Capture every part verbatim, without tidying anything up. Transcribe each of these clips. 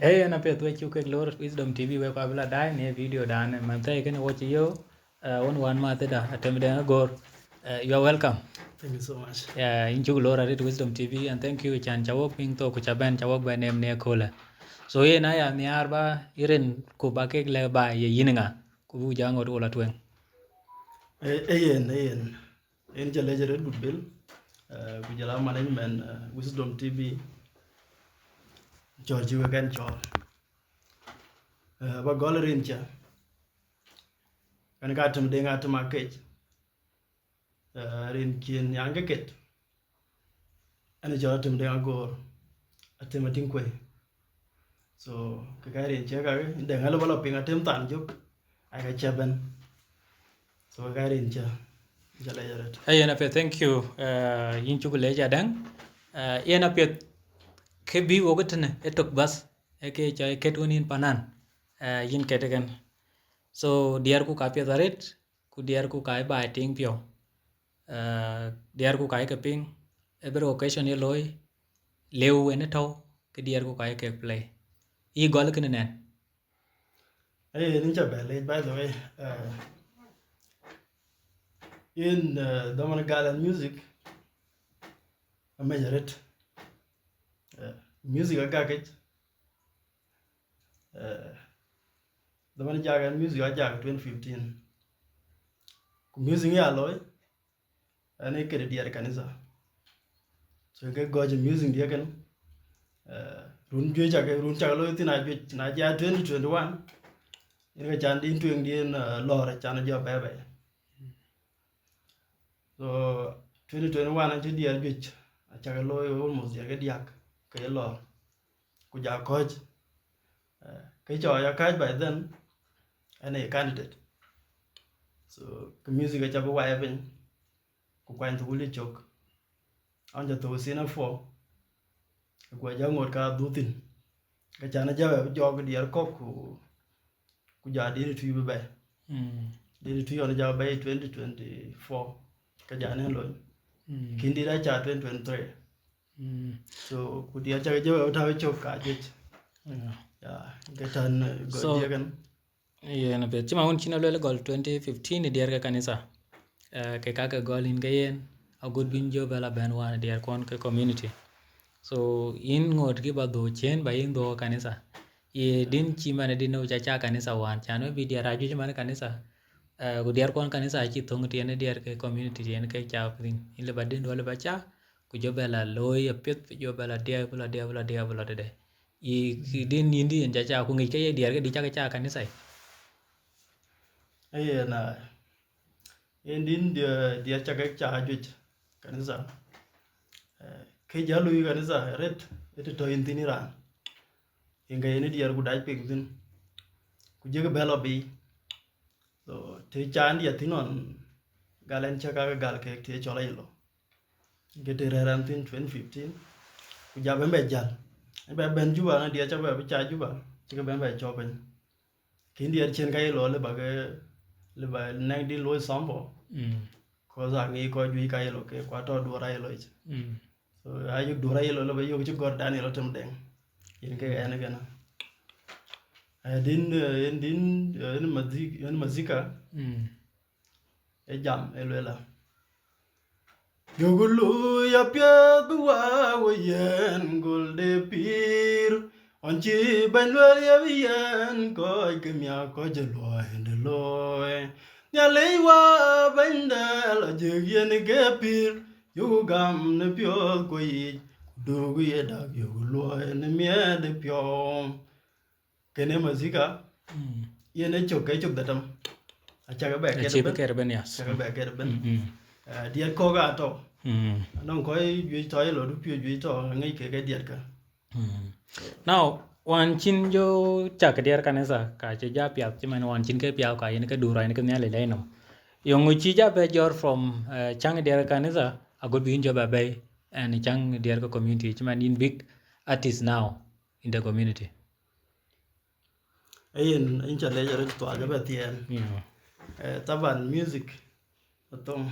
Ee, yen apiɛth, we cuk kek lor Wisdom T V, we kua bï la daai në video dan, man thɛɛi kënë wo cï yo, uh, wun wan ma thida, Atem Deŋ Agor. Uh, you are welcome. Thank you so much. Yeah, yïn cuk lor arët Wisdom T V, and thank you, can ca wok piŋ thok, ku ca bɛn, ca wok bɛn nem në köölë. So, yen aya nhiaar ba, yï rin ku ba kek lɛ̈k ba ye yïn ŋa, ku buk ja ŋot wo la tueŋ. Ee, ee yen, ee yen. Yen ca lɛc arët Good Bill, eh, ku jɔl a management, eh, Wisdom T V, cɔl cï wek ɛn cɔɔl. Eh, ba gɔl rin ca. Ɛn ka Atem Deŋ Atem Akec. Eh, rin cien nyan ke ket. Ɛn cɔl Atem Deŋ Agor. Atem Atiŋ Kuei. So, ke ka rin ca ka, Deŋ alë ba la piŋ Atem than jök. Ai ka ca bɛn. So, ke ka rin ca. Ca lɛc arët. Ee, yen apiɛth, thank you. Uh, yïn cuk lɛc Adeŋ. Uh, yen apiɛth, kë bï wok tënë, ë tök bas, ë ke ca ket wën yïn panan. Uh, yïn ket ëkën. So, diɛɛrku ka piɛth arët, ku diɛɛrku ka baai tiŋ piɔ̈u. Uh, diɛɛrku ka ke piŋ, every occasion ye looi, lëu wën ë tɔ̈u, ke diɛɛrku ka ke play. Yï gɔl kënë nɛn? Ee, yen ca bɛ lɛc, by the way. Eh, yen, eh, dhaman gal ɛn music, amec arët. Eh, music agak yic. Eh, dhaman jak ɛn music ajak twenty fifteen. Ku music ya looi, ɛn ee këde diɛɛr kanitha. So ke gɔc music diɛ̈ kën, eh, run juëc cak, run cak looi thïn ajuëc, na jia twenty twenty-one, yen ke can din tueŋdiɛn, eh, lɔɔr can jɔ bɛ̈ɛ̈i bɛ̈ɛ̈i. So twenty twenty-one acï diɛɛr juëc, acak looi almost diɛɛr ke diäk ke ye lɔɔr. Ku ja kɔ̈c, eh, ke cɔɔc akääc by then, ɛn ee candidate. So ke music aca bï wai piny, ku kuany thukul cök. An ca thou senior four, ku ja ŋot ka dhuk thïn. Ke can ajä bɛ jɔɔk diɛɛr kɔ̈k ku, ku ja dini tui bï bɛ̈i. Mm. Dini tui ɣɔn ja bɛ̈i twenty twenty-four, ke ja nɛn lony. Mm. Kïn dit aca twenty twenty-three. Mm. So ku diɛɛr cak jä bɛ tääu cök ka juëc. Yeah. Ya, ke tän, eh, gɔl So, diɛɛr kën. Yen apiɛth. Cï ma wun cïn a luel gɔl twenty fifteen ë diɛɛr ke kanitha. Eh, ke ka ke gɔl yïn ke yen, agut bïn jɔ bɛ la bɛ̈n wään diɛɛr kuɔn ke community. So, yïn ŋot kï ba dhuk ciëën ba yïn dhuk kanitha. Ye din cï man din ë ca ca kanitha wään, can wek bï diɛɛr ajuëc man kanitha. Eh, ku diɛɛr kuɔn kanitha acï thöŋ tiɛn ë diɛɛr ke community tiɛn ke ca piny. Yïn lë ba din duɔl ba ca, ku jɔ bɛ la looi apiɛth, jɔ bɛ la diɛɛr, bï la diɛɛr, bï la diɛɛr, bï la tëde. Ye kï din yïn di yen ca ca, ku ŋic ke ye diɛɛr ke di ca ke ca kanitha. Ee, na, yen din diɛɛr, diɛɛr ca ke ca juëc kanitha. Eh, ke ja lui kanitha arët, ë të tɔ̈ yïn thïn ë raan. Yen ke yen ë diɛɛr ku dac piŋ thïn. Ku jëkï bɛ lɔ biic. So të can diɛɛr thïn ɣɔn, gal ɛn cä ka ke gal kek të cɔl ayelo. Ke të rɛ̈ɛ̈r ɛn thïn twenty fifteen, ku ja bɛ̈n bɛ jäl. Ë bɛ bɛ̈n Juba, na diɛɛr ca bɛ bï ca Juba, cï ke bɛ̈n bɛ cɔɔk piny. Kïn diɛɛr cien ka ye lɔ lë ba ke, lë ba nɛ̈k dï looi sample. Mm. Cause aŋic kɔc juëc ka ye lɔ ke, ku atɔ̈ duɔ̈ɔ̈r aye lɔ yic. Mm. So ayök duɔ̈ɔ̈r aye lɔ lë ba yök cï gɔ̈t Daniel Atem Deŋ. Yen ke ɛn ëkënë. Eh, din, eh, yen din, eh, yen mazik-, yen mazika. Mm. Ë jam, ë luela. Yök luui apiɛth bï wä wo yen gol de pïïr, ɣɔn cï bɛ̈ny lueel ye bï yen kɔc ke miak kɔc ë luɔi de looi. Nhialic wä bɛ̈ny de lɔ jëk yen ke pïïr, yök gam në piɔ̈ɔ̈th kuɔ yic, ku duk ye dak yök luɔi në miɛt de piɔ̈u. Kënë mazika, mm, yen ë cök, ke cök dhetem. Acä ke bɛ ket ëbën. Acï bï ket ëbën, yes. Acä ke bɛ ket ëbën. Mm, mm. Eh, diɛt kɔ̈k atɔ̈. Mm. Anɔŋ kɔc juëc tɔ̈ ye lɔ, du piööc juëc tɔ̈, aŋic kek ke diɛt kä. Mm. Now, wään cïn jɔ cak diɛt kanitha, ka cï ja piath, cï man wään cïn ke piath, ka yen ke dur, yen ke Nhialic lɛc nɔm. Yöŋ cï ja bɛ jɔr from, eh, caŋ diɛt kanitha, agut bï yïn jɔ bɛ bɛ̈i, ɛn caŋ diɛt ke community, cï man yïn big artist now in the community. Ee yen, yïn ca lɛc arëët thuaak ëbɛ̈n thiɛɛn. Yeah. Eh, taban music, athoŋ.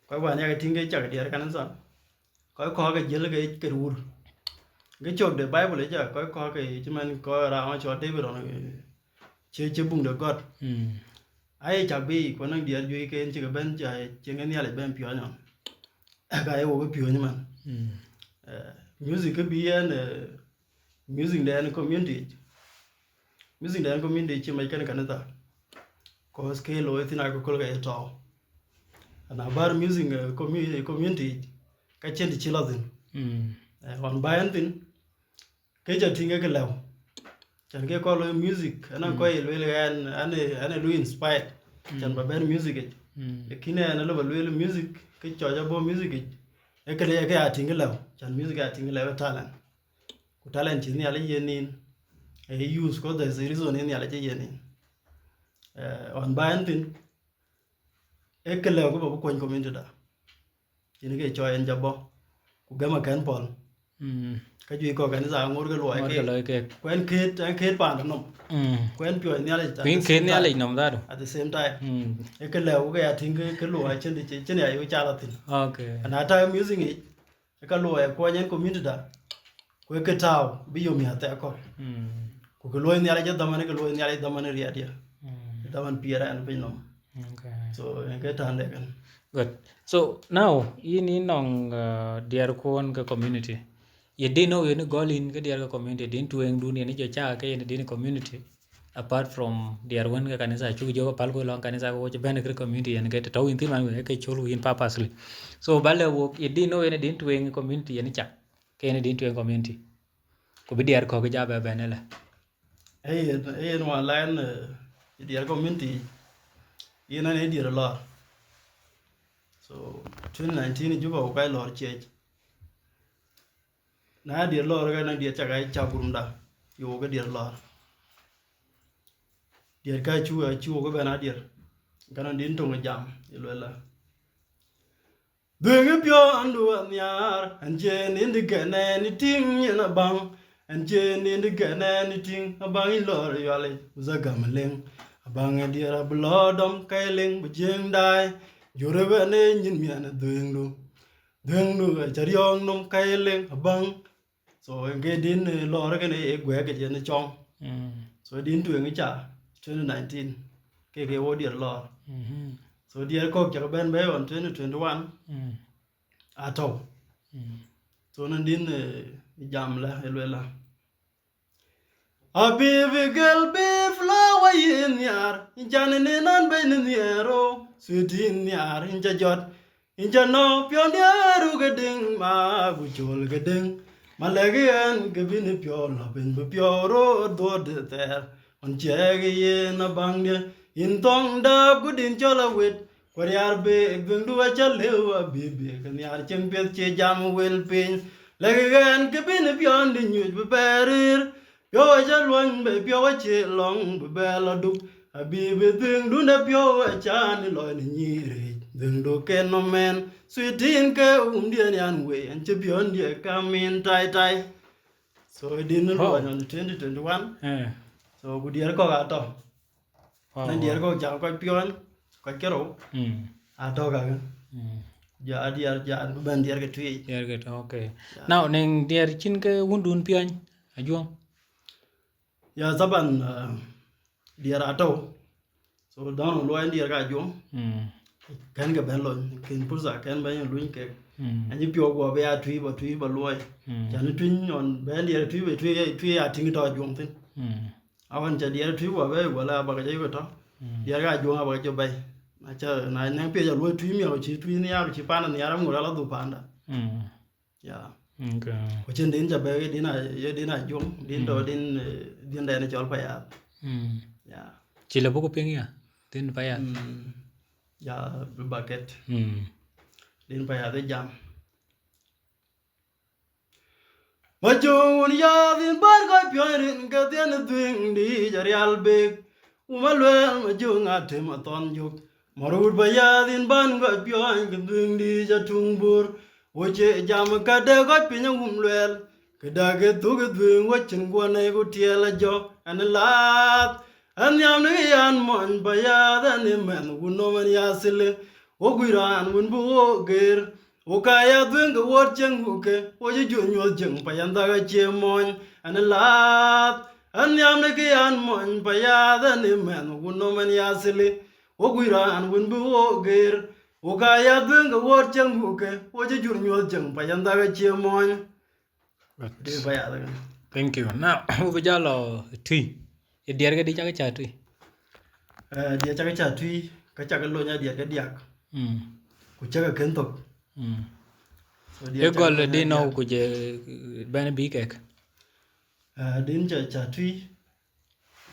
Kɔc wään yakë tïŋ ke cak diɛt kanitha. Kɔc kɔ̈k ke jiël ke, ke wur. Ke cök de Bible ëca kɔc kɔ̈k ke cï man kɔc raan cɔl David ɣɔn, eh, cï, cï buŋ de gɔ̈t. Mm. Aye cak bï ku nɔŋ diɛɛr juëc ke en cï ke bɛ̈n, cï, cï ŋe Nhialic bɛ̈n piɔ̈ɔ̈ny ɣɔn. Ka ye wok piɔ̈ɔ̈ny man. Mm. Eh, music ke bï en, eh, music de en community. Music de en community cï mac kën kanitha. Cause ke looi thïn akököl ke ye tɔ̈u. Ana bär music, eh, commu-, community, ka cïn të cï lɔ thïn. Mm. Eh, ɣɔn bä en thïn, ke ca tïŋ ke lëu. Can ke kɔc looi music, ënɔŋ kɔc ye lueel ɣɛn, an ë, an ë lueel inspired. Can bä bɛ̈n music yic. Mm. Lakin ɣɛn alë bä lueel music, ke cɔc abɔ̈ music yic. Ee këde ke ya tïŋ ke lëu. Can music ya tïŋ ke lëu ë talent. Ku talent cï Nhialic yen nin, ee use, cause there's a reason ë Nhialic ë yen nin. Eh, ɣɔn bä en thïn, ee kë lëu kë bä bï kuɔny community da. Cïn ke cɔɔc en ca bɔ̈, ku gɛm akën pɔ̈l. Mm. Ka juëc kɔ̈k kanitha aŋoot ke luɔi Ŋoot ke ke, looi kek. Ku en keet, en keet paan nɔm. Mm. Ku en piɔ̈ɔ̈c Nhialic at Ku yïn the keet same Nhialic time. Nɔm dhadu. At the same time. Mm. Ee kë lëu ke ya tïŋ ke, ke luɔi cïn të cï, cïn ya yök ca lɔ thïn. Okay. Ana ta music yic, ee ka luɔi kuɔny en community da. Ku ee kë tääu bï yom ya thɛɛr kɔ̈k. Mm. Ku kë luɔi Nhialic ë dhaman, kë luɔi Nhialic dhaman ë riɛt ya. Mm. Dhaman piɛɛr ɛn piny nɔm. Okay. So, en ke tande kën. Good. So, now, yïn, yïn nɔŋ, uh, diɛɛr kuɔn ke community. Ye din ë yen gɔl yïn ke diɛɛr ke community, din tueŋdun yen jɔ ca ke yen din community, apart from diɛɛr wën ke kanitha cuk jɔ päl ku lɔŋ kanitha ku cï bɛ̈n kë community yen ke tɔ̈u yïn thïn man wek ke col ku yïn purposely. So, ba lɛ wok, ye din ë yen din tueŋ community yen ca, ke yen din tueŋ community. Ku bï diɛɛr kɔ̈k ja bɛ bɛ̈n ëlë. Ee yen, ee yen wään la en, eh, diɛɛr community, yen an ee diɛɛr lɔɔr. So, twenty nineteen Juba ku kac lɔɔr ciɛc. Na diɛɛr lɔɔr ke na diɛɛr cak a cak gurumda, ye wok ke diɛɛr lɔɔr. Diɛɛr ka cu, cu wok ke bɛ̈n a diɛɛr. Ka na din töŋ jam, ye luel la. Dhuëëŋ ë piɔ̈ndu anhiaar, ɛn cie nïn dï kɛn ɛn ë tïŋ yen abaŋ, ɛn cie nïn dï kɛn ɛn ë tïŋ abaŋ yïn lɔɔr yualic, ku za gam ë leŋ, abaŋ ë diɛɛr abï lɔ dɔm ka ye leŋ bï jiëëŋ daai, jurë bɛ̈n ë nyin miɛn ë dhuëëŋdu. Dhuëëŋdu acä riɔ̈ɔ̈ŋ nɔm ka ye leŋ abaŋ. So, en ke din, eh, lɔɔr kën ee guɛɛk ke jɛn cɔŋ. Mm. So, din tueŋ ca twenty nineteen, ke ke wo diɛɛr lɔɔr. Mhm. So, diɛɛr kɔ̈k cak bɛ̈n bɛ̈i ɣɔn twenty twenty-one. Mm. Atɔ̈u. Mm. So, nɔn din, eh, jam la, e luel la. Abibi gel bi flower yin nhiaar, in can ni nan bɛ̈ny ni nhiɛɛro, sweet yin nhiaar, in ca jɔt, in ca nɔ piɔ̈n diɛɛru ke diŋ, ma ku col ke diŋ. Ma lɛ̈k yen ke bï ni piɔ̈u lɔ piny, bï piɔ̈u rot dhuɔt thɛɛr, ɣɔn ciɛɛk yen abaŋdiɛ̈, in thɔŋ dääp ku din cɔl awet, ku riaar beek dhuëŋdu acä lëu, Abibi ke nhiaar cieŋ piɛth cie jam wel piny. Lɛ̈k yen ke bï ni piɔ̈n dï nyuc bï bɛɛr rëër, piɔ̈u acä luɔny bei, piɔ̈u acie lɔŋ bï bɛɛr lɔ duk. Abibi dhuëŋdun ë piɔ̈u acä ni lɔc ni nyïïr yic, dhuëŋdu ken nɔm ɛn, sweet in ke wumdiɛ̈n yan wei, ɛn cï piɔ̈ndiɛ̈ kam in tai tai. So, din ni luɔny ɣɔn twenty twenty-one. Eh. So, ku diɛɛr kɔ̈k atɔ̈. Wow, na diɛɛr kɔ̈k cak kɔc piɔ̈ɔ̈ny, kɔc kerou. Mm. Atɔ̈ kakë. Mm. Ja diɛɛr, ja bï bɛ̈n diɛɛr ke tuic. Diɛɛr ke tɔ̈, okay. Ya. Now, nɛŋ diɛɛr cïn ke wundun piɔ̈ɔ̈ny, Ajuɔŋ? Ya, thaban, uh, diɛɛr atɔ̈u. So, dɔn luɔi diɛɛr ka Ajuɔŋ. Mm. Kɛn ke bɛ̈n lony, kën pursa kɛn bɛ̈n luny kek. Mm. Anyi piɔ̈u guɔ bï ya tui bä, tui bä luɔi. Mm. Can tui nɔn bɛ̈n diɛɛr tui bä, tui, tui ya tïŋ tɔ̈ Ajuɔŋ thïn. Mm. Awan ca diɛɛr tui guɔ bɛ̈i, guɔ la abä ke jɔ yök tɔ̈. Mm. Diɛɛr ka Ajuɔŋ abä ke jɔ bɛ̈i. Na ca, na nɛŋ piɛc a luɔi tui miɔu cï tui nhiaar, cï panda nhiaar aŋot ala dhuk panda. Mm. Ya. Okay. Ku cïn din ca bɛ̈i, din a, ye din Ajuɔŋ, din tɔ̈, mm, din, eh, din dɛn cɔl Payath. Mm. Ya. Cï lɔ buk piŋ ya, din Payath. Mm. Ya, bï baket. Mm. Din Payath ë jam. Ma jöŋ wun yath in bär kɔc piɔ̈ɔ̈ny rin ke dhiën ë dhuëëŋ dïïc arial bek. Wuma luɛɛl ma jöŋ atem athɔn jök. Marut bä yath in bän kɔc piɔ̈ɔ̈ny ke dhuëëŋ dïïc atuŋ bur. Wo cie jam ka de kɔc piny awum luɛɛl. Ke dak ë thuk ë dhuëëŋ wo cïn guɔ nɛi ku tiɛɛl ajɔ ɛn ë laath. Ɛn nhiam në yan mɔny bä yath ɛn ë mɛnh wun nɔm ɛn ya thilë. Wo guic raan wën bï wo geer. Wo ka ya dhuëëŋ ke wuɔ̈t cieŋ ku ke, wo cï jur nyuɔ̈th cieŋ pa yan dhak acie mɔny, ɛn ë laath, ɛn nhiam në kë yan mɔny pa yath, ɛn ë mɛnh wun nɔm ɛn ya thili, wo guc raan wën bï wo geer. Wo ka ya dhuëëŋ ke wuɔ̈t cieŋ ku ke, wo cï jur nyuɔ̈th cieŋ pa yan dhak acie mɔny. Good. Dï ba ya dhëŋ. Thank you. Now, wo bï jal lɔ tui. Ë diɛt ke dï cak ca tui. Eh, diɛt cak ca tui, ka cak lony a diɛt ke diak. Mm. Ku cak kën thok. Mm. So diɛt cak gɔl lony a din nɔu diak. Ku je, eh, bɛn bï kek. Eh, din ca, ca tui.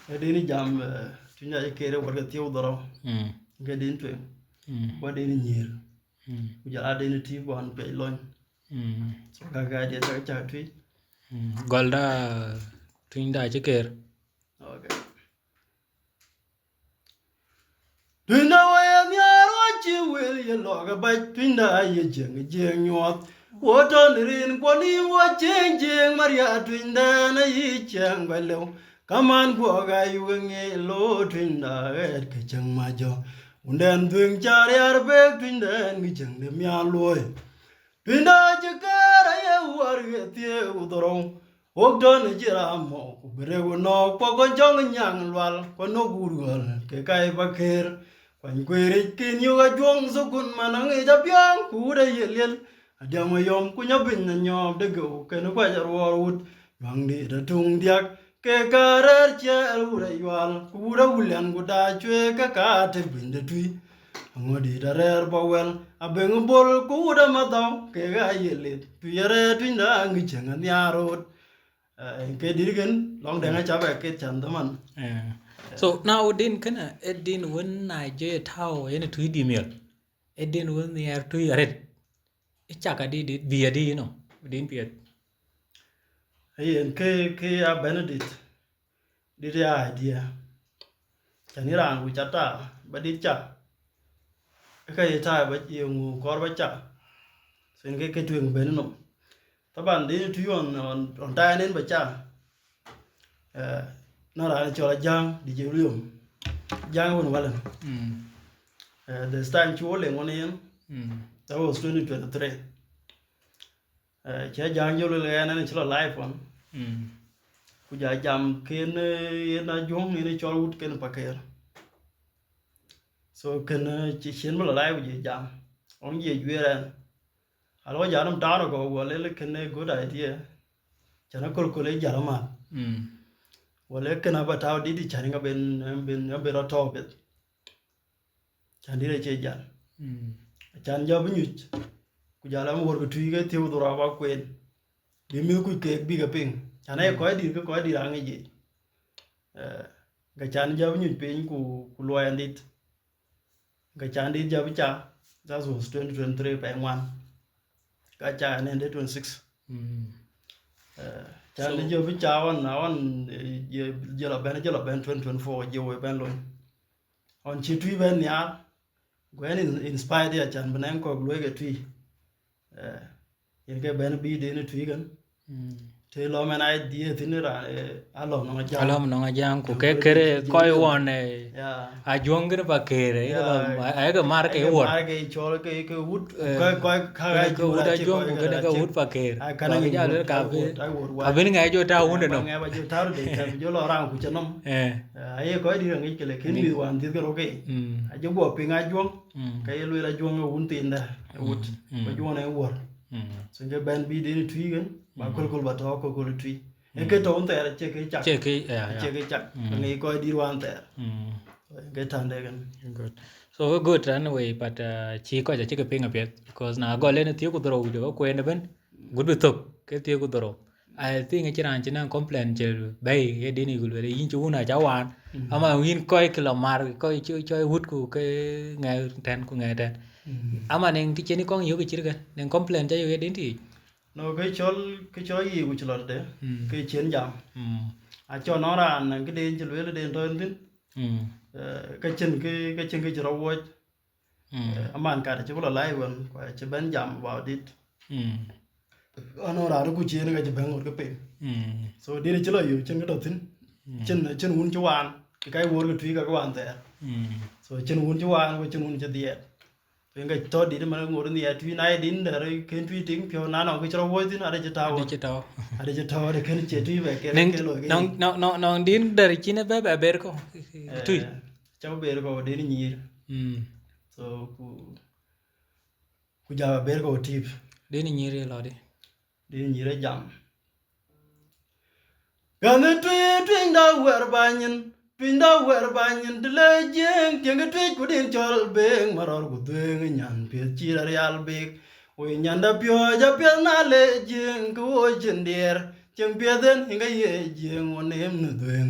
Eh, din jam, eh, tui na je kere warga thieu dhorou. Mm. Ke din tueŋ. Mm. Ba din nyir. Mm. Ku jala din ti bɔn pe lony. Mm. So ka ka diɛt cak ca tui. Mm. Gɔl da tuny da cï ker. Okay. Tuny da wa ya nhiar wa cï wel ye lɔ ka bac, tuny da ye jieŋ, jieŋ nyuɔth. Wo tɔn rin kuɔn i wo cieŋ, jieŋ maria tuny da na yi cieŋ ba leu. Kaman guɔ ga yu ŋe lo tuny da ɣɛt ke cieŋ ma jɔ. Unden dhuëŋ ca riar bek tuny da ŋi cieŋ de mial luɔi. Tuny da cï ker aye war ye thieu dhorou. Wok tɔn ë cï raam mɔu, ku bï rek we nɔɔk, kuɔ kɔn cɔŋ nyaŋ lual, kuɔ nɔk wur ɣɔl, ke ka ye ba ker. Kuany kueeric kin yök ajuɔŋ thukun man aŋic apiɔŋ, ku wut aye liel. Adiäŋ ayɔm, ku nyɔ piny na nyɔɔp de geu, kën kuac aruɔɔr wut. Juaŋdït atuŋ diak, ke ka rɛɛr ciɛɛl wut ayual, ku wut awulian, ku daa cueek, ke ka tek piny de tui. Aŋödït arɛɛr bɔ wɛl, abeŋ bol, ku wut amadhɔu, kek aye lith, tui arɛɛr tuny da ŋic cieŋ anhiaar rot. Eh, ke dït kën, lɔŋ dɛŋ aca bɛ ket can dhaman. Eh. So, now din kënë, ë din wën na jɔ ye tääu, yen ë tui dï miɔl. Ë din wën nhiɛɛr tui arët. Ë cak adï, dï, bï adï, you know, din piɛth. Yen ke, ke ya bɛ̈n dït. Dït ya idea. Cän ë raan ku ca ta, ba dït ca. Ë ka ye ta ba ye ŋu kɔɔr ba ca. Sen ke ke tueŋ ben nom. Taban dït tui ɣɔn, ɣɔn, ɣɔn ta yen ba ca. Eh, na raan cɔl Ajaŋ, di je William. Ajaŋ wën walën. Mm. Eh, this time cï wo leŋ ɣɔn yen. Mm. That was twenty twenty-three. Eh, cï Ajaŋ jɔ luel ɣɛn, ɛn cï lɔ live ɣɔn. Mm. Ku ja jam ken, eh, yen Ajuɔŋ, yen cɔl wut ken Pakeer. So ken, eh, cï cien bï lɔ live ku je jam. Ɣɔn je juëër ɛn. Alɔ jal nɔm taar kɔ, wɔ lel ken a good idea. Cän aköl köl ë jal amal. Mm. Wɔ lel ken aba tääu dït cän ŋa ben, ben, ben rɔt tɔ̈u peth. Cän dït acie jal. Mm. Cän jɔ bï nyuc. Ku jal am wor ke tui ke thieu dhorou aba kuen. Bï mïth kuc keek bï ke piŋ. Cän aye kɔc dït ke kɔc dït aŋic yic. Eh, ke cän jɔ bï nyuc piny ku, ku luɔi ɛn dït. Ke cän dït jɔ bï ca, that was twenty twenty-three pɛɛi ŋuan. Ka ca ɛn ɛn de twenty-six. Mm. Eh, cän dït jɔ bï ca ɣɔn, na ɣɔn, eh, jë, jë lɔ bɛ̈n, jë lɔ bɛ̈n twenty twenty-four, jë woi bɛ̈n lony. Ɣɔn cï tui bɛ̈n nhiaar, ku ɛn in-, inspired ya cän bï nɛŋ kɔ̈k luɔi ke tui. Eh, yen ke bɛ̈n bï den ë tui kën. Mm. Të lɔ mɛn idea thïn raan, eh, alɔm nɔŋ Ajaŋ. Alɔm nɔŋ Ajaŋ, ku ke kere kɔc ɣɔn, eh, Ajuɔŋ kën Pakeer, eh, ayeke mar ke wuɔr. Mar ke cɔl ke, ke wut, eh, kɔc, kɔc, ka kën ke wut Ajuɔŋ, ku kën ke wut Pakeer. Ai, kan ngi ja lel ka bï, abin ŋa jɔ ta wunde nɔm. Ŋa ba jɔ ta de, ka jɔ lɔ raan ku cë nɔm. Eh. Eh, aye kɔc dït aŋic ke, lakin mïth wan dhiëth ke rok ke. Mm. Aje guɔ piŋ Ajuɔŋ, mm, ka ye luel Ajuɔŋ ë wun thiin dɛ, ë wut. Mm, mm. Ba Ajuɔŋ ë wuɔr. Mm. So ke bɛ̈n bï den tui kën, ba köl köl ba tɔ̈ köl köl tui. Ë ke tɔ̈ wun thɛɛr, acie ke cak. Acie ke, yeah, yeah. Acie ke cak. Mm. Ŋic kɔc dït wan thɛɛr. Mm. Ke tande kën. Good. So, good anyway, but, uh, cï kɔc acï ke piŋ apiɛth, because na gɔl en thiëëk ku dhorou, jɔ ke kueen ëbën, gut bï thök, ke thiëëk ku dhorou. I think acïn raan cï naŋ complain cï bɛ̈i, ye dïn yic ku lueel, yïn cï wun aca waan. Mm. Ama yïn kɔc kë lɔ mar, kɔc cï, cɔc wut ku ke ŋɛk tɛ̈n ku ŋɛk tɛ̈n. Mm. Ama nɛŋ të cïn kɔŋ yök cït kë, nɛŋ complain ca yök ye dïn tïc. No, kë cɔl, kë cɔl yic ku cï lɔ tëde, mm, kë cïn jam. Mm. Acɔl nɔŋ raan nɛŋ këden cï lueel den tɔ̈ thïn. Mm. Eh, ka cïn kë, ka cïn kë cï rɔt wuɔc. Mm. Eh, aman kat acï bï lɔ live wën, ku acï bɛ̈n jam about it. Mm. Anɔŋ raan ku cien ka cï bɛ̈n ŋot ke piny. Mm. So, dït cï lɔ yök, cïn kë tɔ̈ thïn. Mm. Cïn, cïn wun cï waan, ka ye wuɔr ke tui ka ke waan thɛɛr. Mm. So, cïn wun cï waan, ku cïn wun cï dhiɛɛt. Yen ke tɔ̈ dït man ŋot nhiɛɛr tui, na ye din dɛ̈r kën tui tiŋ piɔ̈u, na nɔŋ kë cï rɔt wuɔ̈c thïn, ade cï tääu. Ade cï tääu. Ade cï tääu, ade kën cie tui bɛ ke, nɔŋ, ke loi ke nɔŋ, nɔŋ, nɔŋ, nɔŋ din dɛ̈r cïn ë bɛ, bɛ ber kɔ̈u, eh, tui. Cä bɛ ber kɔ̈u din nyïïr. Mm. So, ku, ku ja bɛ ber kɔ̈u tip. Din nyïïr ye lɔ di? Din nyïïr ë jam. Gänh ë tui, tuinyda wɛ̈r bä nyin, tuinyda wɛ̈r bä nyin, të le Jiëëŋ, tiëŋkï tuic ku din cɔl Beŋ, marɔ̈r ku dhuëëŋ, nyan piɛth cï rɔt rial bek. Woi nyanda piɔ̈ɔ̈c apiɛth, na le Jiëëŋ, ke wo cin diɛɛr, cieŋ piɛth en, yen ke ye Jiëëŋ, wo neem në dhuëëŋ.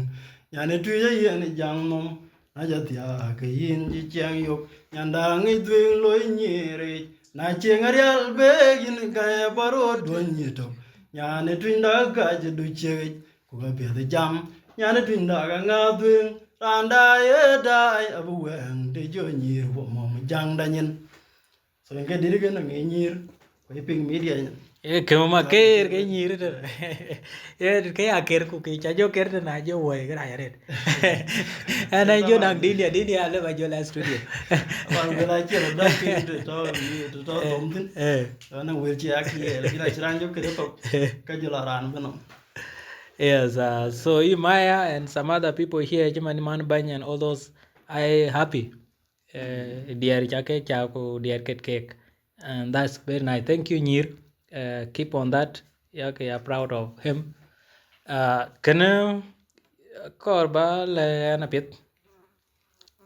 Nyan ë tuic ayen jaŋ nɔm, na jɔ thiaak ke yïn cï ciɛɛŋ yök, nyanda ŋic dhuëëŋ loi nyïïric, na cieŋ arial bek yïn gäi abä rot duɔ̈ny yï tök. Nyan ë tuinyda gac du ciekic, ku ka piɛth jam, nyan ë tuinyda ka ŋa dhuëëŋ, raanda ye daai abï wɛ̈ɛ̈ŋ të jɔ nyïïr wo mɔm jaŋda nyin. So, yen ke dït kën aŋic nyïïr, ku ye piŋ media nyin. Ee, ke mama keer ke nyïïr tën. Ee, ke ya ker ku ke ca jɔ ker tën, na jɔ woi ke rac arëët. Ɛn a jɔ naŋ din ya, din ya le ba jɔ la studio. Aban wël acie rɔt dɔm piny të tɔ̈, të tɔ̈ thom thïn. Eh. Ënɔŋ wël cï ya kiɛɛr, lakin acï raan jɔ këde thok, ka jɔ la raan bï nɔm. Yes, uh, so Imaya and some other people here, cï man, man Bany and all those, I happy. Eh, diɛɛr ca ke ca ku diɛɛr ket kek. And that's very nice. Thank you, nyïïr. Eh, keep on that. Ya ke ya proud of him. Ah, kënë, eh, kɔɔr ba lɛ̈k ɛn apiɛth.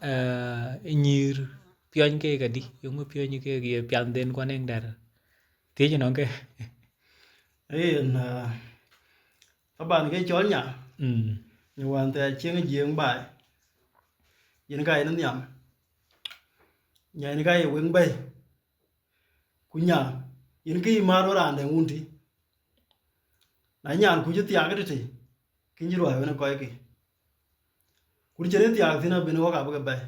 Eh, nyïïr piɔ̈ny keek adï? Yöŋ piɔ̈ny keek ye piath den kuan eŋ dɛ̈r? Thiëc nɔŋ ke. Yen, ah, taban ke cɔl nya. Mm. Nya wään thɛɛr cieŋ Jiëëŋ baai. Yen ka yen nhiam. Nya yen ka ye weŋ bɛ̈i. Ku nya, yen kë yï määr wën raan dɛ̈ŋ wun tï. Na nyan kuc thiaak tëtï, kën cï ruääi wën ë kɔckï. Ku të cïn ë thiaak thïn abï wok abï ke bɛ̈i.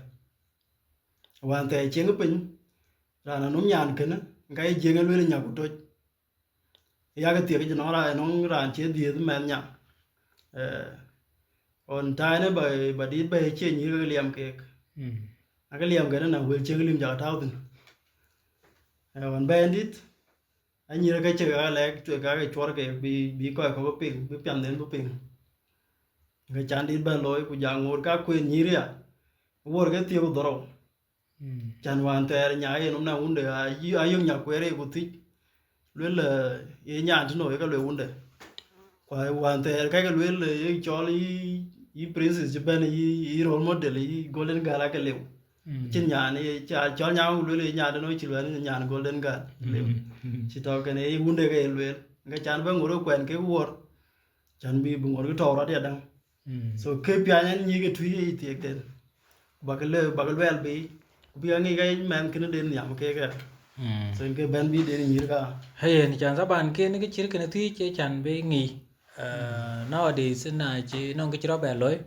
Wään thɛɛr cieŋ piny, raan anɔm nyan kënë, ka ye Jiëëŋ ë lueel ë nya ku toc. Yak thiëk cï nɔŋ raan, nɔŋ raan cie dhiëëth mɛnh nya. Eh, ɣɔn tanë ba, ba dït bɛ̈i cie nyïïr ke liɛm keek. Mm. Ake liɛm kënë na wël cieŋ lim jaka tääu thïn. Eh, ɣɔn bɛ̈i dït, anyïïr ke cï ke lɛ̈k, cï ke ke cuɔr ke bï, bï kɔc kɔ̈k piŋ, bï piathden bï piŋ. Ke can dït bɛ̈n looi, ku ja ŋoot ka kueen nyïïr ya, wuɔ̈r ke thiëëk ku dhorou. Mm. Can wään thɛɛr nya yen nɔm na wunde, a yï, a yök nya kueer ye ku thic. Luel, eh, ye nyan tënou ye ke luel wunde. Ku wään thɛɛr ka ke luel, eh, ye cɔl yï, yï princess cï bɛ̈n, yï, yï role model, yï golden girl ake lëu. Mm. Cïn nyan ye ca cɔl nya ku luel ye nyan tënou cï luel nyan golden girl lëu. Mm. Cï tɔ̈ kënë ye wunde ke ye luel. Ke can bɛ ŋoot ke kuɛn ke wuɔ̈r. Can bï, bï ŋoot ke tɔ̈u rɔt yadaŋ. Mm. So, ke piany ɛn nyïïr ke tui ye thiëëk den. Bak lë, bak luɛɛl bei, ku bï aŋic ka mɛnh kënë den nhiam kek ë. Mm. So, ke bɛ̈n bï den nyïïr ka. Hey, yen can thaban ken ke cït kënë thiëëc ë can bï ŋic. Uh, nowadays, na cï nɔŋ kë cï rɔt bɛ looi,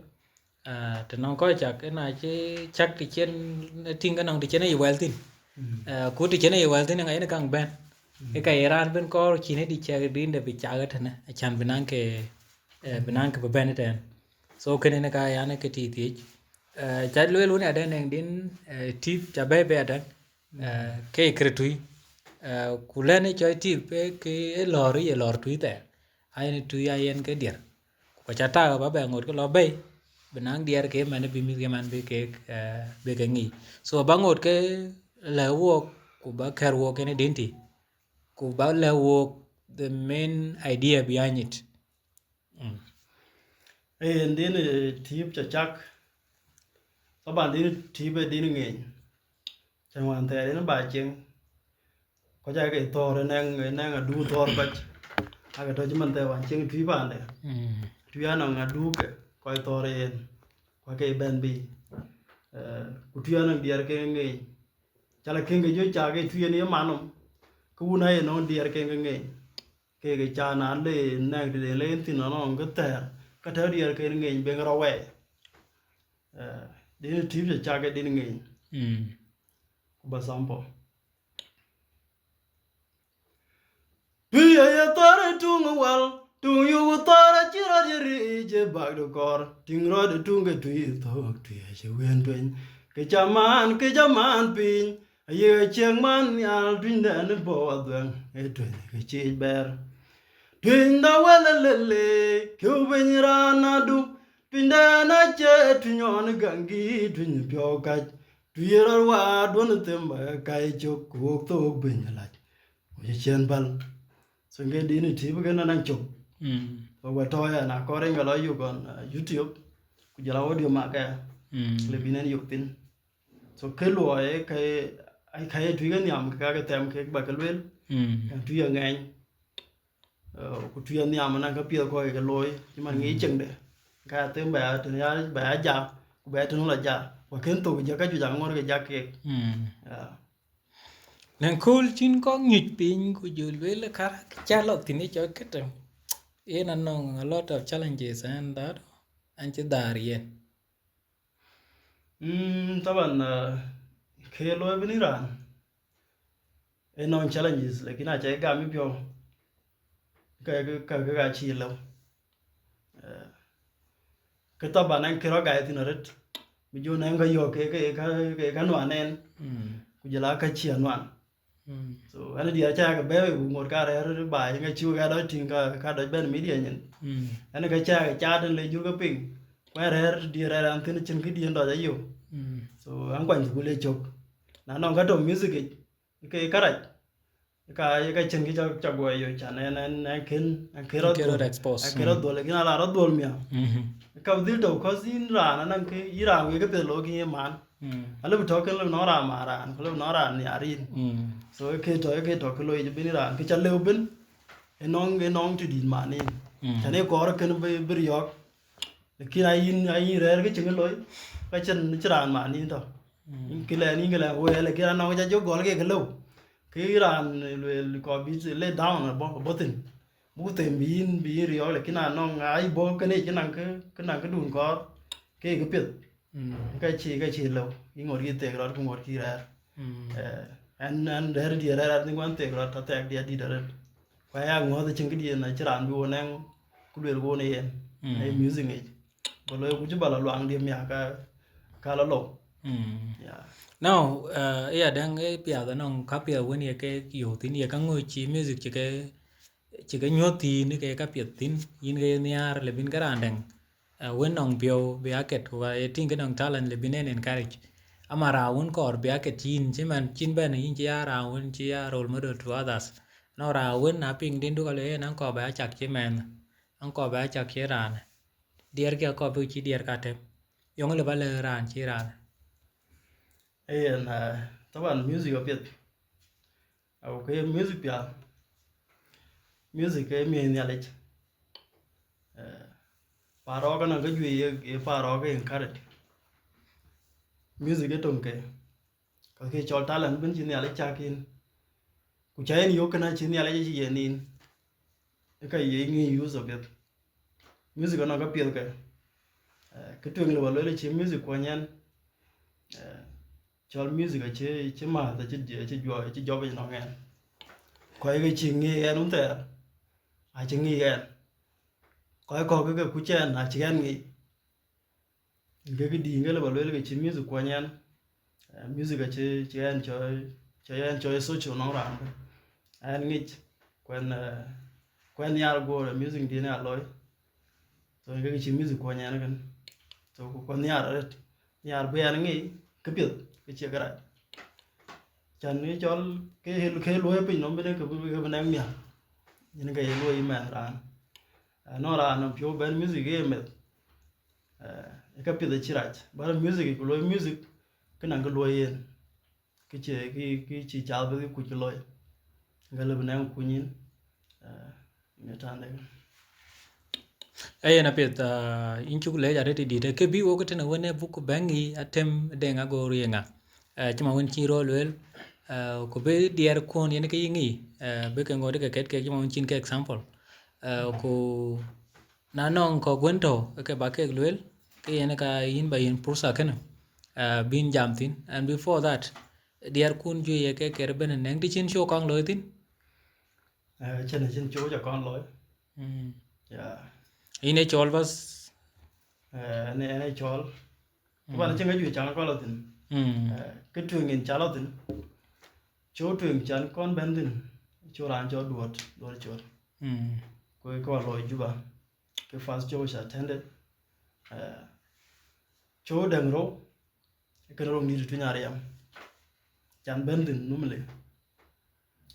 uh, të nɔŋ kɔc cak, na cï cak të cïn tïŋ ke nɔŋ të cïn ë yï wɛl thïn. Mm. Uh, ku të cïn ë yï wɛl thïn, ŋa yen kaŋ bɛ̈n. Mm. Ë ka ye raan ben kɔɔr cïn ë dï cak dïn de bï cak ëtënë, acan bï naŋ ke, eh, bï naŋ kë bï bɛ̈n ëtɛ̈ɛ̈n. So, kënë në ka yan ke tïï thiëc. Eh, ca lueel wën adɛn nɛŋ din, eh, tip ca bɛ̈ɛ̈i bɛ̈ɛ̈i adɛn, eh, ke kërë tui. Eh, ku lɛ̈n ë cɔc tip, eh, ke ë lɔ̈ɔ̈r ye lɔ̈ɔ̈r tui thɛɛr. Ayen tui ayen ke diɛr. Ku ka ca tak ba bɛ ŋot ke lɔ bɛ̈i, bï naŋ diɛr ke man bï mïth ke man bï kek, eh, bï ke ŋic. So, ba ŋot ke lɛ̈k wok, ku ba kɛ̈r wok yen ë din tï. Ku ba lɛ̈k wok the main idea behind it. Mm. Ee, yen din, eh, tip ca cak. Taban din tip ee din ŋeny. Cän wään thɛɛr yen ba cieŋ. Kɔc aake thɔ̈ɔ̈r ë nɛŋ, ë nɛŋ adu thɔ̈ɔ̈r kɔc. Aake tɔ̈ cï man thɛɛr wään cieŋ tui paande. Mm. Tui anɔŋ adu ke kɔc thɔ̈ɔ̈r yen. Ku aake bɛ̈n bï. Eh, ku tui anɔŋ diɛɛr ke ŋeny. Cä la kën ke jɔ cak ë tui yen ye man nɔm. Ke wun aye nɔŋ diɛɛr ke ŋeny. Kek ca na le nɛ̈k tëde le yen thïn nɔn nɔn ke thɛɛr, ka tɛ̈ diɛɛr ken ŋeny ben rɔt wɛɛi. Eh, din tip ca cak ke din ŋeny. Mm. Ku ba sample. Tui aye thɔ̈r ë tuŋ ë wal, tuŋ yuk thɔ̈r acï rɔt ye riic ë bak de kɔɔr, tïŋ rɔt ë tuŋ ke tui ë thök, tui acï wën tueny. Ke ca man, ke ca man piny, Ye ciëŋ man nhial tuny dɛn bɔ̈ adhuɛŋ, ë tuny kë ciic bɛ̈ɛ̈r. Tuny da wël lele, kiu piny raan adu, tuny dɛn acie tuny ɣɔn gaŋ gï, tuny piɔ̈u kac, tuny ye rɔt waar duɔ̈n them ba kac cök, ku wok thok biny lac, ku cï ciɛ̈n päl. So ŋe dïn ë tïp kën anaŋ cök. Mm. So wɛ tɔ̈ ya na kɔɔr yen ke lɔ yök on, uh, YouTube, ku jɔl a audio mak aya. Mm. Le bïn en yök thïn. So kë luɔi, kë, ai, kë ye tuic ke nhiam, ke ka ke thɛm kek ba ke lueel. Mm. Ka tuic aŋɛny, eh, ku tuic anhiam anaŋ ke piɛth kɔc ke looi, cï man ŋic Mm. cieŋde. Ka them ba ya tën ya, ba ya jak, ku ba ya tën la jak. Wa kën thok jak ka juëc aŋɔ̈r ke jak kek. Mm. Ya. Në kööl cïn kɔc nyuc piny, ku jɔ lueel karak cä lɔ thïn ë cɔk këtëm. Yen anɔŋ a lot of challenges and that, an cï dhaar yen. Mm, taban, uh, kë looi bïn raan. Ë nɔŋ challenges, lakin aca gam ë piɔ̈u. Ka, ka, ka, ka cï lëu. Eh, kë taban ɛn kë rɔt gai thïn arët. Bï jɔ nɛŋ ka yɔ̈ɔ̈k ke, ke, ke, ke, ke nuan ɛn. Mm. Ku jɔl a ka cï nuan. Mm. So, ɛn diɛɛr ca ke bɛ̈ɛ̈i ku ŋot ka rɛ̈ɛ̈r baai, ŋa cï wek a dɔc tïŋ ka, ka dɔc bɛ̈n media nyin. Mm. Ɛn ka ca ke caat ɛn le jur ke piŋ. Ku ɛn rɛ̈ɛ̈r diɛɛr rɛ̈ɛ̈r ɛn thïn cïn këdiɛ̈n dɔc ayök. Mm. So, ɛn kuany thukul ë cök. Na nɔŋ ka tɔ̈ music yic, ke karac. Ka, ka cïn kë ca, ca guɔ yök can ɛn, ɛn, ɛn kën, ɛn kën rɔt Kën rɔt dhuɔl. Expose. Ɛn kën rɔt Mm. dhuɔl, lakin ala rɔt dhuɔl miäk. Mhm. Ka dhil tɔ̈, cause yïn raan, anaŋ kë, yïn raan wek ke piɛth looi kë ye man. Mm. Alëu bï tɔ̈ kën, lëu nɔŋ raan man raan, ku lëu nɔŋ raan nhiar yïn. Mm. So, ë kë tɔ̈, ë kë tɔ̈ kë looi bïn raan, kë ca lëu bïn, ë nɔŋ, ë nɔŋ tï dït man yïn. Mm. Can ë kɔɔr kën bï, bï riɔ̈ɔ̈k. Lakin a yïn, a yïn rɛ̈ɛ̈r kë cïn kë looi, ka cïn cï raan man yïn tɔ̈. Mm. Yïn kë lɛn, yïn kë lɛn wëë, lakin anɔŋ ca jɔ gɔl ke kë lëu. Kë yïn raan lueel kɔɔr bï let down abɔ̈, abɔ̈ thïn. Buk them bï yïn, bï yïn riɔ̈ɔ̈k, lakin anɔŋ a yï bɔ̈ kënë cï naŋ kë, kë naŋ këdun kɔɔr, ke kë piɛth. Mm. Ka cï, ka cï lëu, yï ŋot kï thek rɔt, ku ŋot kï rɛ̈ɛ̈r. Mm. Eh, ɛn, ɛn rɛ̈ɛ̈r diɛɛr rɛ̈ɛ̈r, I think wën thek rɔt, athɛɛk diɛɛr dït arëët. Ku aya ŋɔ̈ɔ̈th acïn këdiɛ̈n acï raan bï wo nɛŋ ku lueel ku wo në yen, Mm. në music ŋic. Ku looi ku cï ba lɔ luaŋdiɛ̈ miäk ka, ka lɔ lou. Mm. Yeah. Now, uh, ya dɛŋ ë piath anɔŋ ka piath wën ye ke yök thïn, ye ka ŋö cï music cï ke, cï ke nyuɔ̈th thïn, ke ka piɛth thïn, yïn ke ye nhiaar le bïn ke raan dɛŋ. Eh, wën nɔŋ piɔ̈u bï a ket, ku ka ye tïŋ ke nɔŋ talent le bïn en encourage. Ama raan wën kɔɔr bï a ket yïn, cï man cïn bɛ̈n yïn cï ya raan wën cï ya role model to others. Nɔŋ raan wën na piŋ din du ka le en an kɔɔr bï a cak cï mɛnh, an kɔɔr bï a cak cï raan. Diɛɛr kï akɔɔr bï cï diɛɛr ka tem. Yɔŋ le ba le raan cï raan. Ee yen, eh, taban music apiɛth. Au, ke music piath. Music ke miëë Nhialic. Eh, parɔɔk anɔŋ ke juëc ye, ye parɔɔk ke encourage. Music ë töŋ ke. Ka ke cɔl talent bïn cï Nhialic cak yïn. Ku ca yen yök kënë cï Nhialic acï yen yïn. Ë ka ye ŋic use apiɛth. Music anɔŋ ka piɛth ke. Eh, kë tueŋ le ba lueel cï music kuɔny ɛn. Eh, cɔl music acï, cï mäth acï, acï juɔ, acï jɔp nɔŋ ɛn. Kɔc ke cï ŋic ɛn wun thɛɛr, acï ŋic ɛn. Kɔc kɔ̈k ke kuc ɛn, acï ɛn ŋic. Ke këdï ke le ba lueel ke cï music kuɔny ɛn. Eh, music acï, cï ɛn cɔi, cï ɛn cɔi social nɔŋ raan bï. Ɛn ŋic, kuɛn, eh, kuɛn nhiaar guɔ music diɛn ya looi. So, ke cï music kuɔny ɛn kën. So, ku kuɛn nhiaar arët. Nhiaar bï ɛn ŋic, kë piɛth, kë cie kërac. Can ë cɔl, ke, ke luɔi piny nɔm bï ne ke bï, ke bï nɛŋ miäk. Yen ke ye luɔi mɛnh raan. Eh, nɔŋ raan nɔm piɔ̈u bɛ̈n music ke ye meth. Eh, ë ka piɛth acï rac. Bä music, ku luɔi music, kë naŋ kë luɔi yen. Kë cie, kë, kë cï cath bï kuc kë looi. Ŋa lëu bï nɛŋ kuny yïn, eh, në tande. Ee yen apiɛth, ah, yïn cuk leec arëët ë dït. Kë bï wok tënë wën ë buk bɛ̈ŋ yï atem deŋ agoor ye ŋa? Eh, cï ma wën cï rɔt lueel, eh, ku bï diɛɛr kuɔn yen ke yï ŋic, eh, bï ke ŋot ke ket kek cï ma wën cïn ke example. Eh, ku na nɔŋ kɔ̈k wën tɔ̈ ke ba kek lueel, ke yen ka yïn ba yïn pursa kënë, eh, bïn jam thïn. And before that, diɛɛr kun juëc ye ke ker ëbën nɛŋ të cïn show kɔŋ looi thïn? Eh, cïn, cïn show ca kɔŋ looi. Mm. Yeah. Yïn ë cɔl bas? Eh, ɛn, ɛn ë cɔl. Ku ban cïn ka juëc ca kɔŋ lɔ thïn. Mm. Eh, kë tueŋ yen ca lɔ thïn. Show tueŋ can kɔn bɛ̈n thïn, show raan cɔl Duɔt, Duɔt Col. Mm. Ku ke wä looi Juba, ke first show ca attended. Eh, show dɛ̈ŋ rou, ë kën rou nït tuny ariɛm. Can bɛ̈n thïn normally,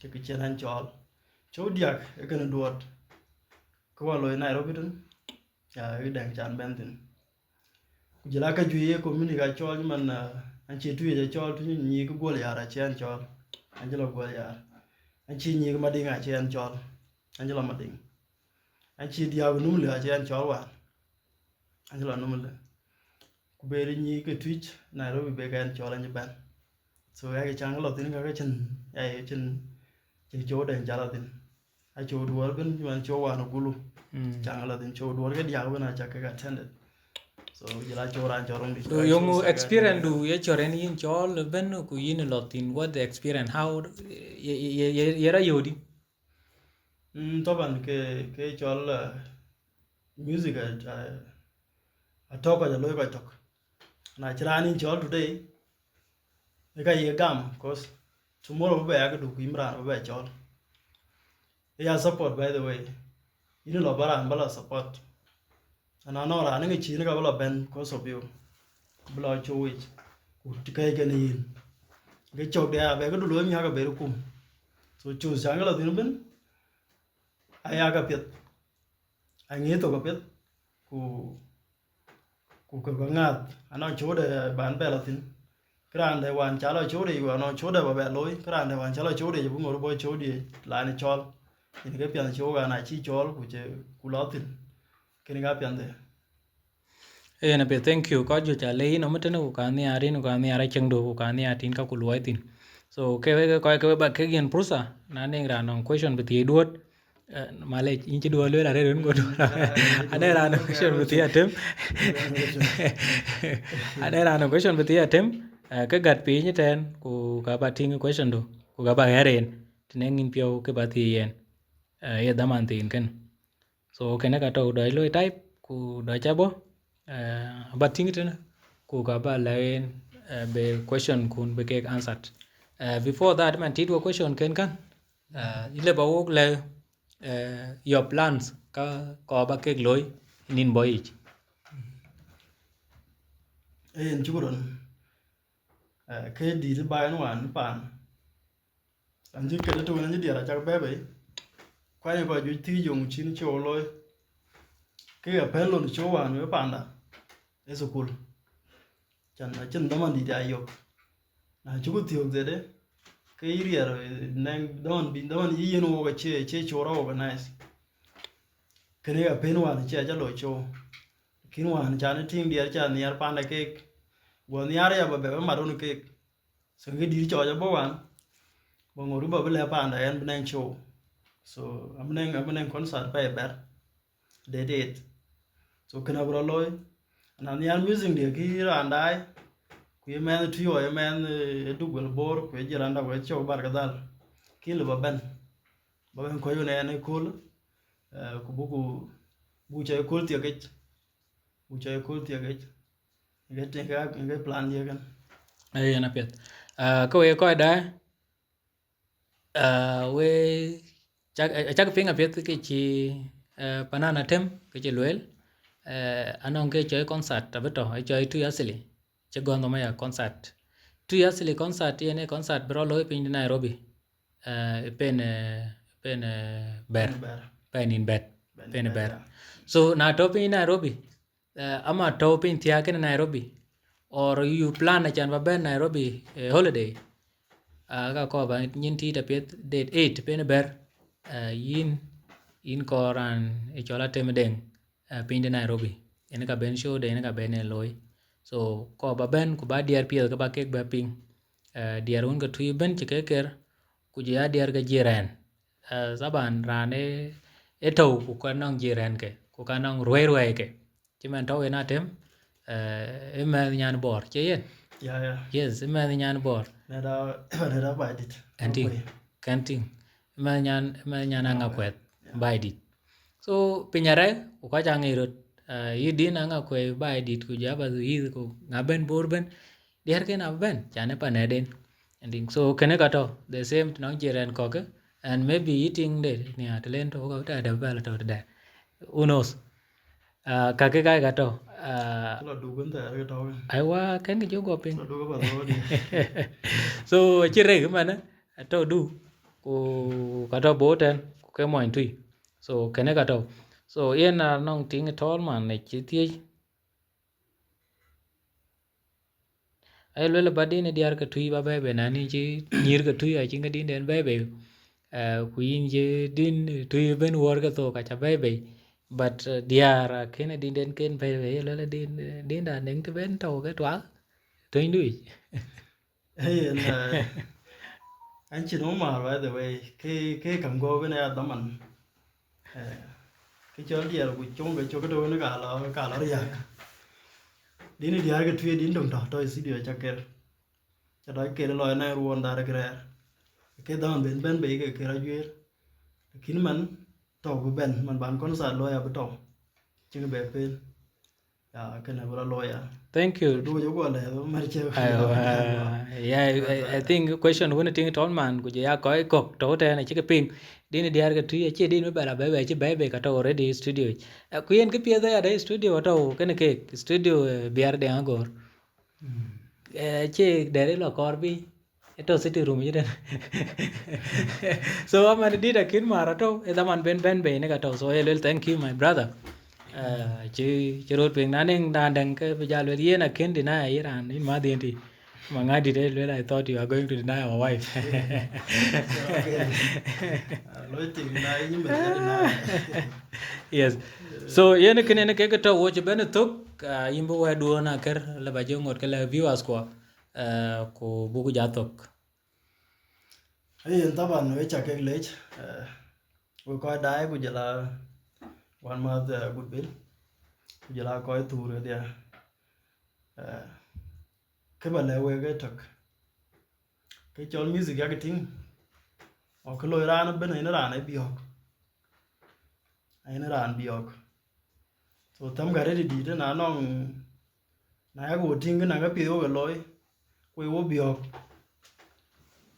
ke kë cïn ɛn cɔɔl. Show diäk, ë kën Duɔt, ke wä looi Nairobi tën, ya, ë dɛ̈ŋ can bɛ̈n thïn. Ku jël aa ka juëc ye community ka cɔɔl, cï man, ah, an cï Tuic acɔɔl, Tuic nyiik Guɔl Yar acï ɛn cɔɔl, an cï lɔ Guɔl Yar. An cï nyiik Madiŋ acï ɛn cɔɔl, an cï lɔ Madiŋ. An cï diäk Numli acï ɛn cɔɔl wään, an cï lɔ Numli. Ku ber nyiik ke Tuic Nairobi, be ke ɛn cɔɔl, an cï bɛ̈n. So, ya ke caŋ lɔ thïn ka ke cïn, ya ye cïn, cïn show dɛ̈ŋ ca lɔ thïn. A show Duɔt bɛ̈n, cï man show wään Gulu. Mm. Caŋ lɔ thïn show Duɔt ke diäk bɛ̈n, aca kek attended. So, jël a show raan cɔl Röŋdït. So, ka yöŋ show experience du ye cɔɔr ɛn yïn cɔɔl bɛ̈n, ku yïn lɔ thïn, what the experience, how, ye, ye, ye, ye, ye rɔt yöödï? Mm, taban ke, ke cɔl, uh, music, uh, uh, atɔ̈ kɔc, aloi kɔc tök. Na cï raan yïn cɔɔl today, ë ka ye gam, 'cause tomorrow bï bɛ ya këdu, ku yïn raan bï bɛ cɔɔl. Ë ya support, by the way. Yïn lɔ bä raan bä lɔ support. Ana nɔŋ raan ŋic cïn ka bï lɔ bɛ̈n 'cause of you. Bï lɔ show yic. Ku të kɛ̈ɛ̈c kɛn yïn. Ke cɔk de abɛ këdu looi miäk abɛ kum. So show cäŋ ke lɔ thïn ëbën, aya ka piɛth. Aŋic thok apiɛth. Ku Ku ke bä ŋääth, anɔŋ show de ban bɛ lɔ thïn. Kë raan de wään ca lɔ show de, ku anɔŋ show de bä bɛ looi, kë raan de wään ca lɔ show de, bï ŋor bɔ̈ show de, lan cɔɔl. Yen ke piɛth show wään acï cɔɔl, ku cë, ku lɔ thïn. Kënë ka piɛth de. Yen apiɛth, thank you. Kɔc juëc ca le yïn nɔm tënë, ku ka nhiaar yïn, ku ka nhiaar acieŋdu, ku ka nhiaar tïn ka ku luɔi thïn. So, ke wek, ke kɔc ke we bä kek yen pursa, na nɔŋ raan nɔŋ question bï thiëëc Duɔt, Eh, malec, yïn cï Duɔt lueel arëët wën, go Duɔt. Ane raan question bï thiëëc Atem. Ane raan question bï thiëëc Atem. Eh, ke gät piny ëtɛ̈ɛ̈n, ku ka bä tïŋ question du, ku ka bä ɣɛ̈r en, të nɔŋ yïn piɔ̈u ke bä thiëëc yen. Eh, ye dhaman thiin kën. So, kënë ka tɔ̈u dɔc loi type, ku dɔc ca bɔ̈, eh, bä tïŋ tënë, ku ka bä lɛ̈k en, eh, bï question kun bï kek answered. Eh, before that, man, tit wo question kën kan, eh, ile bä wok lɛ̈k, eh, your plans ka kɔɔr bä kek looi nïn bɔ̈ yic. Ee, yen cukran. Eh, ke dït ba en wan pan. An cï këde tök, an cï diɛɛr acak bɛ̈ɛ̈i bei. Kuany kɔc juëc thiëc yöŋ cïn show looi. Ke ya pɛ̈n lon show wan wek panda ë thukul. Can acïn dhaman dït ya yök. Na cuk thiök dhede, ke yï riɛɛr, eh, nɛŋ dhaman bï, dhaman yï yen wok acie, acie show rɔ organize. Kënë ya pɛ̈n wan cie aca lɔ show. Lakin wan can ë tïŋ diɛɛr ca nhiaar panda keek. Guɔ nhiaar ya bä bɛ bä mat wun keek. So ke dït cɔɔc abɔ̈ wan, bä ŋot bä bï lɛ̈k panda ɛn bï nɛŋ show. So abï nɛŋ, abï nɛŋ concert pɛi bɛ̈r, date eight. So kënë abï rɔ looi. Na nhiaar music diɛ kï raan daai, ku ye mɛnh Tuic, ye mɛnh, eh, Duk wël Bor, ku ye jï randa, ku ye cɔk bar kedhal. Kïn lë bä bɛ̈n. Bä bɛ̈n kɔc wën ɛn ëkööl, eh, ku buku, buku cɔc ëkööl thiek yic. Buku cɔc ëkööl thiek yic. Ke tïŋ ke, ke plan dië kën. Ee, yen apiɛth. Ah, ke we kɔc daai, ah, we cak, acak piŋ apiɛth ke cï, eh, panan Atem ke cï lueel, eh, anɔŋ ke cɔc concert abï tɔ̈, ë cɔc Tuic Asili, cï gɔ̈n nhom aya concert. Tuic Asili concert yen ë concert bï rɔ looi piny de Nairobi. Eh, pen, eh, pen, eh, bɛ̈r. Bɛ̈r. Pen in bɛ̈t. Pen pen bɛ̈r, bɛ̈r. Yeah. So, na tɔ̈ piny Nairobi, eh, ama tɔ̈u piny thiääk kënë Nairobi, or you plan acan ba bɛ̈n Nairobi, eh, holiday, ah, ka kɔɔr ba nyin tiit apiɛth date eight pen bɛ̈r, eh, yïn, yïn kɔɔr raan ë cɔl Atem Deŋ, eh, piny de Nairobi. Yen ka ben show de, yen ka ben en looi. So, kɔɔr ba bɛ̈n ku ba diɛɛr piɛth ke ba kek bɛ piŋ. Eh, diɛɛr wun ke Tuic ëbën cï ke ker, ku jɔ ya diɛɛr ke jirɛn. Eh, thaban raan ë, ë tɔ̈u ku ka nɔŋ jirɛn ke, ku ka nɔŋ ruɛi ruɛi ke. Cï man tɔ̈u en Atem, eh, ë mɛnh nyan Bor, cie yen? Ya, ya. Yes, ë mɛnh nyan Bor. Neda, neda Baidit. Ɛn tïŋ, kɛn tïŋ. Ë mɛnh nyan, ë mɛnh nyan Aŋakuɛth, yeah. Baidit. So, piny arɛk, ku kɔc aŋic röt. Eh, yï din Aŋakuɛth Baidit, ku jɔ ba yïth, ku ŋa ben Bor ben. Diɛɛr ken abï bɛ̈n, can ë pan nɛ̈den. And thing. So kënë ka tɔ̈ the same të nɔŋ jiɛɛr ɛn kɔ̈k, and maybe eating de nia të len tɔ̈ ka tɛ̈ dɛ bɛ̈l tɔ̈ tëdɛ. Who knows? Uh, ka kë ka ka tɔ̈. Uh, Lɔ duk wën thɛɛr ke tɔ̈. Aiwa, kën kë jɔ guɔ piŋ. Lɔ duk ba lɔ di. So cï rek mɛnë, atɔ̈ du, ku ka tɔ̈ bot tɛn, ku ke mɔny tui. So kënë ka tɔ̈. So yen anɔŋ tiŋ tɔɔl man ë cï thiëc. Aye luel ba din diäär ke tui ba bɛ̈ɛ̈i bei, na ni cï nyïïr ke tui acïn ke din den bɛ̈ɛ̈i bei. Eh, ku yïn cï din tui ben wuɔ̈r ke thok aca bɛ̈ɛ̈i bei. But, eh, diäär akënë din den ken bɛ̈ɛ̈i bei, aye luel din, din da nɛŋ të ben tɔ̈u ke tuak, töny du yic. Hey, and, uh, an cïn wä määr, by the way, ke, ke kam gɔ̈u ben aya dhaman. Eh, ke cɔl diɛɛr ku cöŋ ke cök tɔ̈ wën ka lɔ, ka lɔ riääk. Din diäär ke tui din döŋ tɔ̈, tɔ̈ studio ca ker. Ca dɔc ker lɔ ënë ruɔn dhar ke rɛɛr. Ke dhaman ben bɛ̈n bei ke ker ajuëër. Lakin man tɔ̈ bï bɛ̈n, man ban concert looi abï tɔ̈. Cï ke bɛ pen. Ya, kënë bï rɔt looi ya. Thank you. So, du jɔ guɔ lɛ̈k, mär cë. Aiwa, yeah, I, I, I think question wën tiŋ tɔn man, ku jɔ ya kɔc kɔ̈k tɔ̈ tɛ̈n acï ke piŋ. Din diäär ke tui, acie din bï bɛ la bɛ̈ɛ̈i bei, acï bɛ̈ɛ̈i bei ka tɔ̈ already studio yic. Eh, ku yen kë piɛth aya de studio atɔ̈ kënë kek, studio, eh, biäär de agɔ̈ɔ̈r. Mm. Eh, cie dɛ̈t lɔ kɔɔr bï, ë tɔ̈ sitting room yic tɛ̈n. So, aman dït akïn määr atɔ̈, ë dhaman ben bɛ̈n bei në ka tɔ̈. So, aye luel, thank you, my brother. Eh, cï, cï röt piŋ, na nɛŋ raan dɛ̈ŋ ke bï jal luel, yen akën deny yï raan, yïn mäth yen tï. Ma ŋa dït ë luel, I thought you are going to deny our wife. Loi tik na yïn meth ya deny. Yes. So, yen kënë në kek tɔ̈ wo cï ben thök, ah, yïn bï wɛ̈tduön akër, lë ba jɔ ŋot ke lɛ̈k viewers kuɔ, eh, ku buk ja thök. Ayen, taban, we ca kek lec, eh, we kɔc daai ku jɔl a wänmäth, eh, Good Bill, ku jɔl a kɔc thuur kedhia. Eh, kë ba lɛ̈k wek ë tök. Kë cɔl music yak tïŋ, ɔ kë loi raan ëbën, ayen raan ë biɔ̈ɔ̈k. Ayen raan biɔ̈ɔ̈k. So, thɛmkë arëët dït, na nɔŋ, na yak wo tïŋ, kë na ke piɛth wo ke looi, ku ye wo biɔ̈ɔ̈k.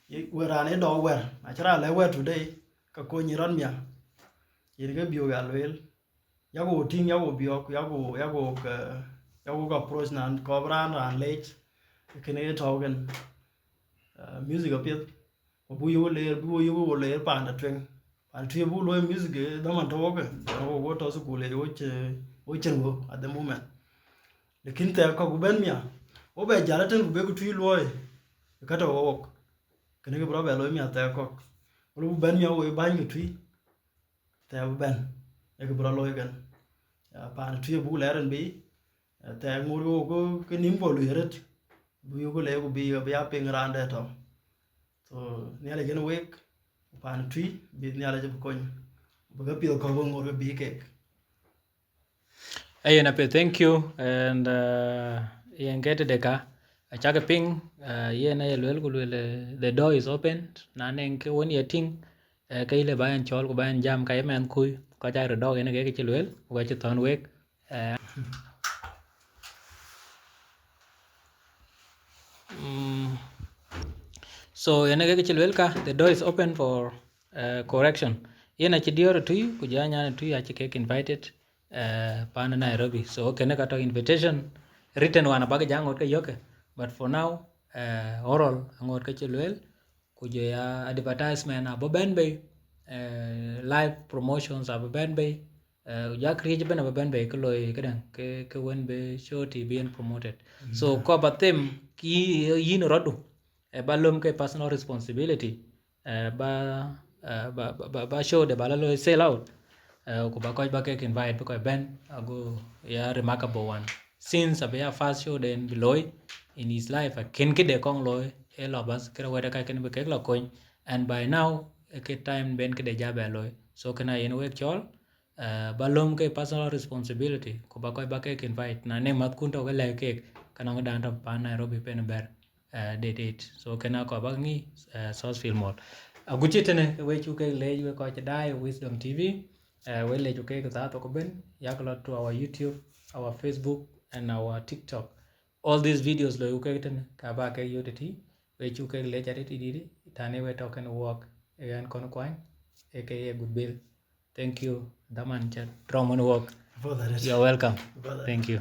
Ye, we raan ë dɔɔk wɛ̈t, na cï raan lɛ̈k wɛ̈t today, ka kony yïn rɔt miäk. Yen ke biɔ̈ɔ̈k ya lueel. Yak wo tïŋ, yak wo biɔ̈ɔ̈k, yak wo, yak wo ke, yak wo ke approach nan kɔɔr raan, raan leec, kënë ye tɔ̈u kën. Ah, music apiɛth, ku buk yök leer, buk yök wo leer panda tueŋ. Panda tueŋ buk looi music, eh, dhaman tɔ̈ wok, eh, wo, wo tɔ̈ thukul, eh, wo cï, wo cïn wo at the moment. Lakin thɛɛr kɔ̈k ku bɛ̈n miäk, wo bɛ jäl ëtën ku bek tui luɔi, ka tɔ̈ wok. Kënë kë bï rɔt bɛ looi miäk thɛɛr kɔ̈k. Wo buk bɛ̈n miäk wo ye bäny ke tui. Thɛɛr bï bɛ̈n, ee kë bï rɔt looi kën. Ya, paan tui abuk lɛɛr en bei, eh, thɛɛr ŋoot ke wo ke, ke nïm guɔ luc arëët. Bï yök lɛɛr ku bï, bï ya piŋ raan dɛ tɔ̈. So, Nhialic en wek, ku paan tui, bï Nhialic bï kony. Bï ke piɔ̈ɔ̈th kɔ̈k bï ŋoot ke bï kek. Ayen apiɛth, thank you. And, uh, yen ke tëde ka, acak piŋ, uh, yen aye luel ku luel, uh, the door is open. Na nɛŋ ke wën ye tïŋ, uh, ke yï lë ba yɛn cɔl ku ba yɛn jam ka ye mɛnhkui, kɔc aa röt dɔ̈k yen ke ke cï luel, ku ka cï thɔ̈n wek. Uh, mm, so, yen ke ke cï luel ka, the door is open for, uh, correction. Yen acï diɔ̈ɔ̈r ë tui, ku jɔ anyan ë tui acï kek invited, eh, paan Nairobi. So, kënë ka tɔ̈ invitation written wan abak jɔ ŋot ke yök ke. But for now, eh, oral aŋot ke cï lueel, ku jɔ ya advertisement abï bɛ̈n bei, eh, live promotions abï bɛ̈n bei, eh, ku jɔ akriëc ëbën abï bɛ̈n bei, ke loi këdäŋ, ke, ke wën bï show tï bï yen promoted. So, mm, kɔɔr ba them, kë yï, yïn rɔtdu, eh, ba löm ke personal responsibility, eh, ba, eh, ba, ba, ba, ba show de ba la looi sell out, eh, ku ba kɔc ba kek invite bï kɔc bɛ̈n, ago ya remarkable one. Since abï ya first show den bï looi in his life, akën këde kɔŋ looi, ee lɔ bas, kërë wɛ̈t ë ka kën bï kek lɔ kony, and by now, ee ke time ben këde ja bɛ looi. So, kënë ayen wek cɔl, eh, ba löm ke personal responsibility, ku ba kɔc ba kek invite, na ne mäthkun tɔ̈ ke lɛ̈k kek, ka nɔŋ dan tɔ̈ paan Nairobi pen bɛ̈r, eh, date eight. So, kënë akɔɔr bak ŋic, eh, South Field Mall. Agut cï tënë, ke we cuk ke leec we kɔc cï daai Wisdom T V, eh, we leec ku kek thaa thok ëbën, yak lɔ to our YouTube, our Facebook, and our TikTok. All these videos loi ku kek tënë, ka ba kek yök tëtï, We cuk ke leec arët dït, tɛ̈n ë we tɔ̈ kenë wɔk, ë ɣɛn Kɔn Kuany, aka Good Bill. Thank you, dhaman ca rɔm wën wɔk. You're welcome. Thank you.